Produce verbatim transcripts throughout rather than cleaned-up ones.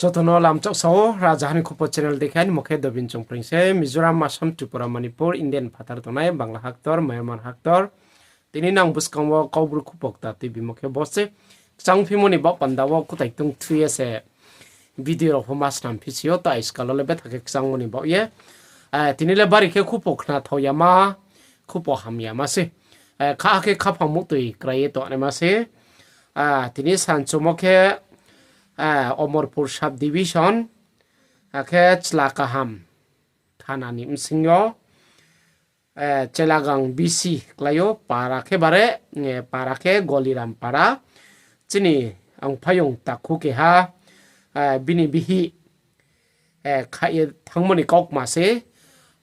Joto no lamchak sao, Rajaha ni Khupo channel dekha ni mo khe Dobin Chongpreng se, Mizoram, Assam, Tripura, Manipur, India ni phathar tongnai, Bangla haktor, Myanmar haktor. Tini nang buskang wo Kaubru Khupo kta tuibimo khe bo se. Kchang phimo ni baoh panda wo kutai tong thui ye se video rao pho ma snam phi si yo, ta iskal wo le betha khe kchangmo ni baoh ye. Eh, tini le bari khe khupo khna thao ya ma, khupo ham ya ma se. Eh, kha khe khaphang muhtoi krai ye tongnaima se. Ah, tini sanchumo khe, eh, Omorpur sub division, akhe Chla Kaham thana ni bsing yo, eh, Chelagang B C klái ou, para khe bare, eh, para khe Goliram para. Chini ang phaiyong takhu keha, eh, bini bihih, eh, khaih ye thanngmo ni kaukma se,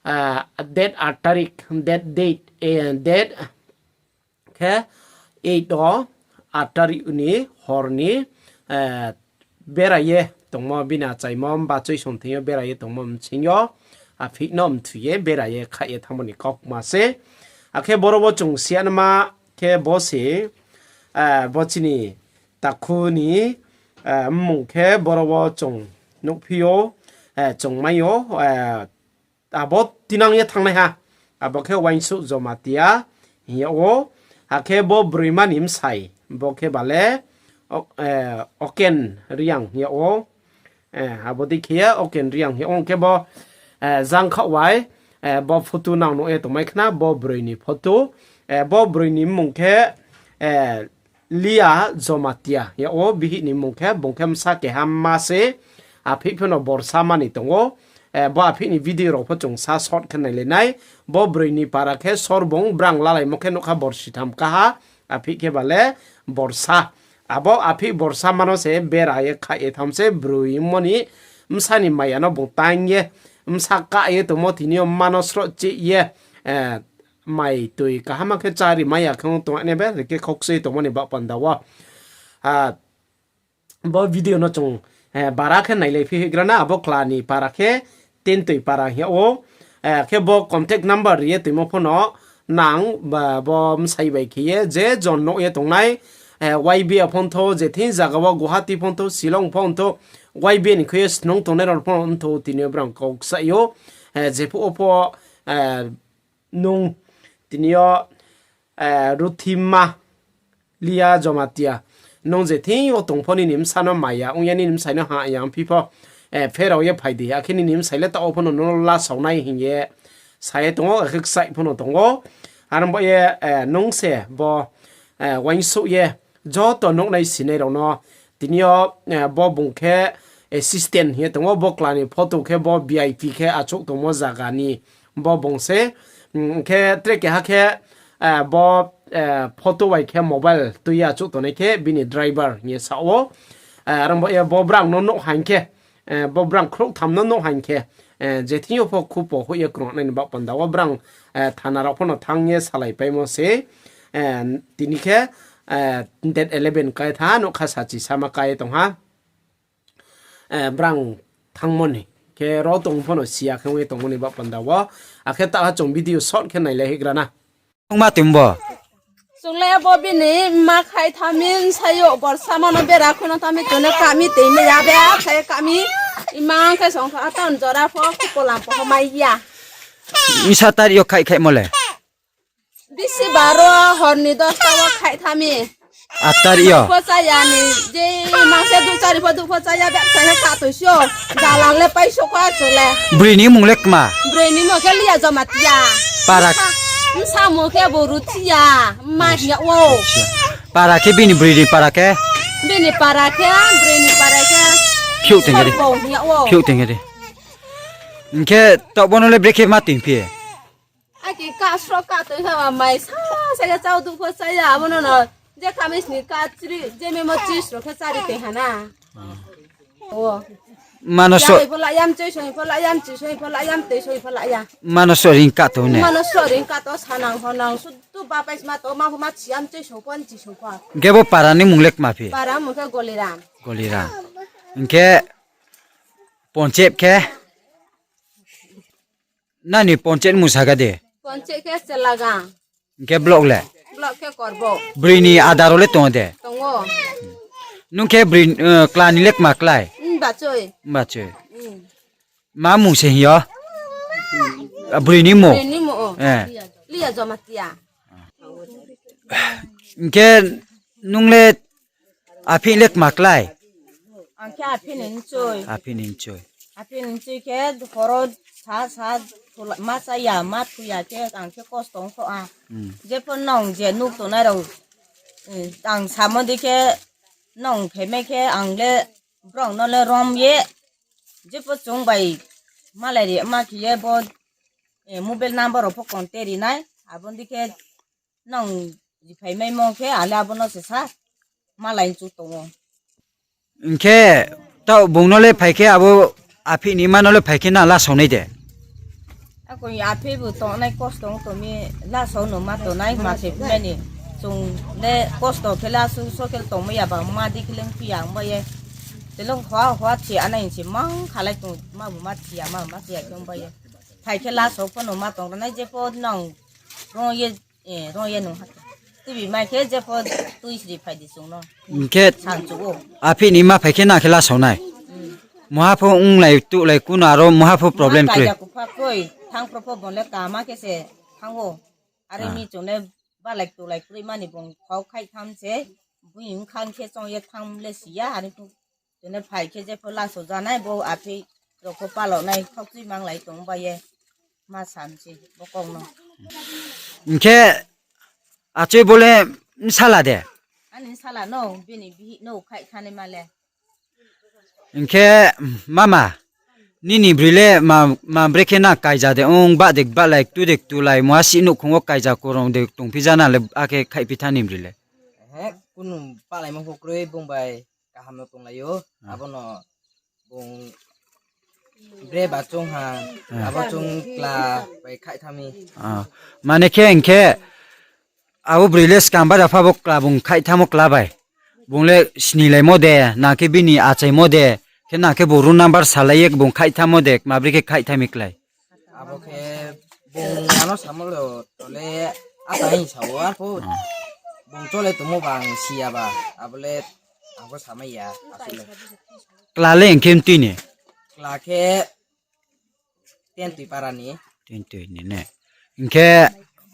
eh, date aat tarik, date, date, eh, date khe eight o, aat tarik ni hor ni, eh, bera ye tongmo, bini achaimo bachoi song thing yo bera ye tongmo bsing yo, aphih no mthui ye bera ye khaih ye thanngmo ni kaukma se. Akhe boro wo chung siyanma khe bo se, eh, bo chini takhu ni, eh, mmung khe boro wo chung nuhphi ou, eh, chung mai ou, eh, abo tinang ye thanngnaiha, abo khe Uaingsouh Jomatia hing yag ou, akhe bo broima ni bsai, bo khe bale, o-, eh, Oken Reang hing yag ou. Eh, abo dei khe ye Oken Reang hing yag ou, khe bo, eh, jangkhaoh wai, eh, bo photo nang nuh ye tongmai khna, bo broi ni photo, eh, bo broi ni mmung khe, eh, Lia Jomatia hing yag ou, bihih ni mmung khe, bung khe bsa keha ma se, aphih pho no borsa mani tong ou. Eh, bo aphih ni video rao pho chung sa short khe nailai nai. Bo broi ni para khe sorbung, brang lalaimo khe nougkha borsitham kaha, aphih khe bale borsa. Abo aphih borsa ma no se bera ye khaih ye tham se broi mo ni bsa ni maya no bung tang ye, bsa kah ye tongmo tini yo mma no sroh chih ye, eh, mai toi kaham khe chári mai ya khe ong tong nai be, khe khokchoi tongmo ni baoh panda wo. Ah, bo video no chung, eh, bara khe nailai phi hoihgra na, abo Kla ni para khe Tentoi para hing yag ou. Eh, khe bo contact number ri ye toimo pho no nang, ba, bo bsai bai khe ye je jon nuh ye tongnai, eh, Y B A pho ongthou, je thing zaga wo Guwahati pho ongthou, Shillong pho ongthou, Y B A ni khui ye snung tongnai rao pho ongthou, tini yo brang kau kchaih ou, eh, jephuh wo pho, eh, nung tini yo, eh, Ruthima Lia Jomatia, nung je thing yo tong pho nini bsa no maya ong ya, nini bsai no ha ya ongphi pho, eh, pherao ye phai di, akhe nini bsai le taoh wo pho no nung no lasao nai hing ye sa ye tong ou, akhe kchaih pho no tong ou. Aro baoh ye, eh, nung se bo, eh, uaingsouh ye joto nuhnai sinai rao no tini yo, eh, bo bung khe assistant hing ye tong ou, bo Kla ni photo khe bo V I P khe achouh tongmo zaga ni bo bung se, mm, khe tre keha khe, eh, bo, eh, photo bai khe mobile tui ye achouh tongnai khe bini driver hing ye sa ou. Eh, aro baoh ye bo brang no nuh haing khe, eh, bo brang khrouhtham no nuh haing khe, eh, je thing yo pho khupo hoih ye krungnai ni baoh panda wo brang, eh, thana rao pho no thanng ye salaipaimo se, eh, tini khe, eh, date eleven kai tha, nougkha sachi sama kai tong ha. Eh, brang thanngmo ni khe ro tong pho no si ya khe ong ye tongmo ni baoh panda wo. Akhe taha chung video short khe nailai hoihgra na. Ongma toing bo? Chung le bo bini mma khaih tha mi, bsayouh borsa ma no bera khui no tha mi, chung le kami toi mai ya be, khaih kami. Imang khe song kha town jora pho, khupo lam pho mai ya. Bsa tarik yo khaih khaihmo le? Bisi baro hor ni dosta wo khaih tha mi. Aat tarik yo? Pho chá ya ni, je mang se duh chári pho duh pho chá ya, bek sa khe katoisio. Dalan le paisouh kha chung le. Broi ni mmung le kma? Broi ni mmung khe Lia Jomatia. Para? Bsa, bsa mmung khe bo Ruthia, mma hing yag ou. Para khe bini broi ni para khe? Bini para khe, broi ni para khe. Phiouh tong khe di. Sorbung hing yag ou. Phiouh tong khe di. Hing khe taoh bo no le brekhe ma toing phi? Aki ka sro ka toi ha mai sa sa khe chá duh pho chá ya, abo no no. Je kami sni ka chri, je memo chri sro khe chári toi ha na. O. Mano so. Ya pho la yam, choi soi pho la yam, chi soi pho la yam, toi soi pho la ya. Mano so ring ka to ne. Mano so ring ka to, sanang honang, sudu ba paisma to, ma pho ma chi yam, choi soi pho, chi soi pho. Hing khe bo para ni mmung le kma phi? Para mmung khe Goliram. Goliram. Hing khe ponchep khe? Nani ponchep mmung saga de? Ponchep khe Chelagang. Hing khe block le? Block khe Korbo. Broi ni adar wo le tong de? Tong ou. Nung khe broi, eh, kla ni le kma klái? Hmm, Bachoi. Bachoi. Ma mung se hing yo? Broi ni mung? Broi ni mung, o. Lia Jamatia. Hing khe nung le aphi le kma klái? Ang khe aphi ni mchoi. Aphi ni mchoi. Aphi ni mchoi khe horo sa sa ma cha ya, ma thu ya khe ang khe kosto ong kho a. Jepho nung je nuh tongnai rao, ang samo di khe nung phaimai khe ang le brao no le rom ye, jepho chung bai malai ri ma khe ye bo, mobile number rao pho contact ri nai, abo di khe nung riphaimai mo khe ale abo no se sa malai chu tong ou. Hing khe taoh bung no le phai khe abo aphi ni ma no le phai khe na lasao nai de? Akoi aphi bu tongnai kosto ong tong mi, lasao no ma tongnai ma se phi mai ni. Chung le kosto khe le asuh so khe tongmai ya ba ma di khe le ongphi ya ong bai ye. Telong hwa hwa thi anai se mang khalai tong ma bu ma thi ya ma bu ma thi ya khe ong bai ye. Phai khe lasao pho no ma tong ra nai jepho nung rong ye, rong ye nung ha khe. Tuibi mai khe jepho tui sri phai di chung no. Hing khe aphi ni ma phai khe na khe lasao nai. Muha pho onglai tuhlai kuno aro muha pho problem kroi. Kaija kupha kroi, thanng pro pho bung le kama khe se thanng ou. Are mi chung le balai tuhlai kroi mani bung khau khaih tham se, bini bkha khe chong ye thanng le si ya, are pho chung le phai khe jepho lasao ja nai, bo aphi rao pho palo nai khaukchui manglai tong bai ye. Ma sam se bo kong no. Hing khe achoi bo le bsala de? Ani bsala no, bini bihih no khaih thanngnaima le. Hing khe mama, nini broi le ma, ma brekhe na kaija de ong, bah de bahlai, ktu de ktulai, muha si nouhkhong wo kaija korong de tongphi ja na le akhe khaihphi tha ni broi le? Kunu bahlaimo pho kroi, bung bai kaham no tonglai ou, abo no bung bre ba choung ha, abo chung kla bai khaih tha mi. Mane khe hing khe abo broi le skang bada pha bo kla bung khaih thamo kla bai. Bung le snilaimo de, na khe bini achaimo de, khe na khe bo room number salai ye bung khaih thamo de, ma brekhe khaih tha mi klái? Abo khe bung ano samo le, to le ata hing sa ou, arphuh bung chole tongmo ba ang si ya ba, abo le ang pho samai ya, asuh le. Kla le hing khe mtui ni? Kla khe Tentui para ni. Tentui ni ne. Hing khe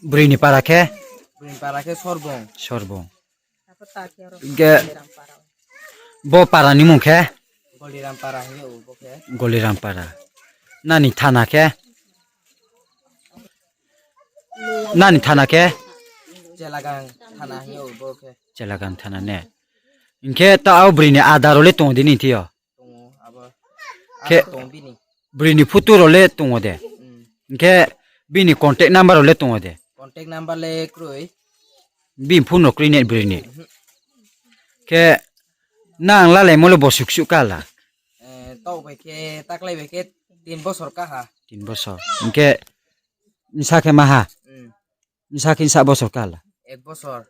broi ni para khe? Broi ni para khe Sorbung. Sorbung. Hing khe bo para ni mung khe? Goliram para hing ou bo khe. Goliram para. Nani thana khe? Nani thana khe? Chelagang thana hing ou bo khe. Chelagang thana ne. Hing khe taoh broi ni ada rao le tong ou de nini thing yo? Khe broi ni photo rao le tong ou de? Hing khe bini contact number rao le tong ou de? Contact number le kroi. Bini phone rao kroi ne broi ni? Khe nang lalaimo le bosuh ksuh ka la? Taoh bai khe, taklái bai khe tin bosor ka ha. Tin bosor. Hing khe bsa khe ma ha? Bsa khe bsa bosor ka la? Ek bosor.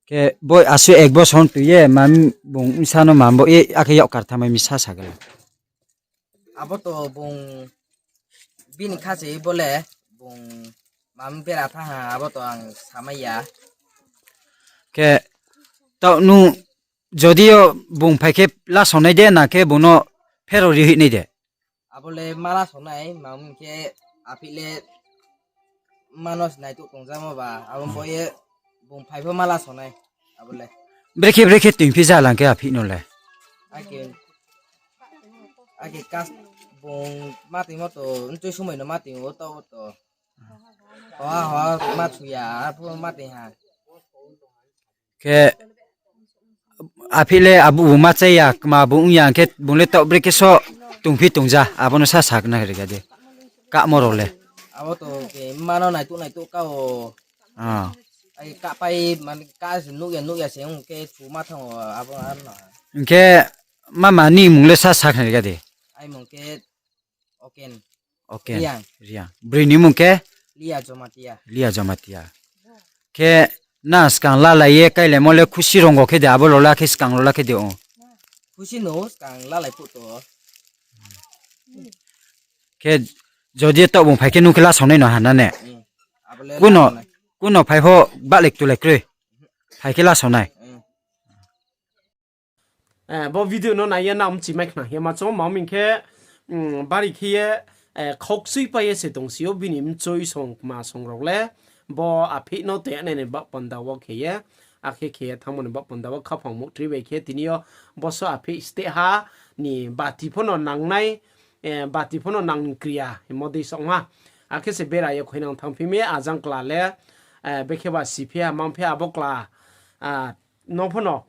Khe bo asuh ek bosor tui ye, ma bung bsa no ma bo ye, akhe yak kar thanngmai mi sa sa khe la? Abo to bung bini kha se bo le, bung ma bera thanng ha, abo to ang samai ya. Khe taoh nung jodi yo bung phai khe lasao nai de, na khe bung no pherao ri hoih nai de? Abo le ma lasao nai, ma hing khe aphi le ma no se naituh tongzamo ba, abo bo ye bung phai pho ma lasao nai, abo le. Brekhe brekhe toingphi ja lang khe aphi no le? Akhe, akhe kas bung ma toingmo to, mtui somoi no ma toing ou, taoh to. Hoa hoa ma thu ya, arphuh ma toing ha. Khe aphi le abo bung ma chá ya, kma bung ong ya, hing khe bung le taoh brekhe so tongphi tongja, abo no sa sakhnari ga di. Kahmo rao le. Abo to khe ma no naituh naituh ka ou. Ai kahpai mane ka se nuh ya nuh ya se ong khe thu ma thanng ou abo ano. Hing khe mama ni mung le sa sakhnari ga di. Ai mung khe Oken. Oken. Reang. Reang. Broi ni mung khe? Lia Jamatia. Lia Jamatia. Khe nang skang lalai ye kailaimo le khusi rong khe de, abo lola khe skang lola khe de ong? Khusi no skang lalai phuh to. Khe jodi taoh bung phai khe nung khe lasao nai no ha na ne? Kuno phai pho bahlai ktulai kroi. Phai khe lasao nai. Bo video no nai ye nang mchimai khna hing ye ma choung, ma hing khe, bari khe ye, khaukchui pai ye se tongsi ou bini mchoi song kma song rao le, bo aphih no toinai ni baoh panda wo khe ye, akhe khe ye thanngmo ni baoh panda wo khaphang muhtri bai khe tini yo boso aphih steh ha ni bati pho no nangnai, bati pho no nang kri ya hingmo dei song ha. Akhe se bera ye khuinang thanngphi mi, ajang kla le, bekhe ba siphi ha, mangphi ha, abo kla, no pho no,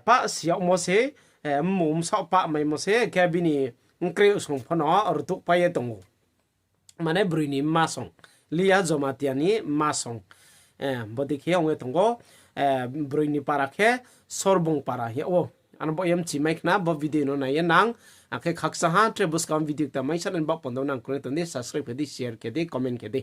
pah si yagmo se, mmung bsaoh pah maimo se, khe bini mkre song pho no rtuh pai ye tong ou. Mane broi ni mma song, Liya Jomatia ni mma song, bodei khe ong ye tong ou, broi ni para khe Sorbung para hing yag ou. Ano bo ye mchimai khna, bo video no nai ye nang, akhe khakchang ha, tre buskang video kta mai sa nai ni baoh panda wo nang kroi tong di, subscribe khe di, share khe di, comment khe di.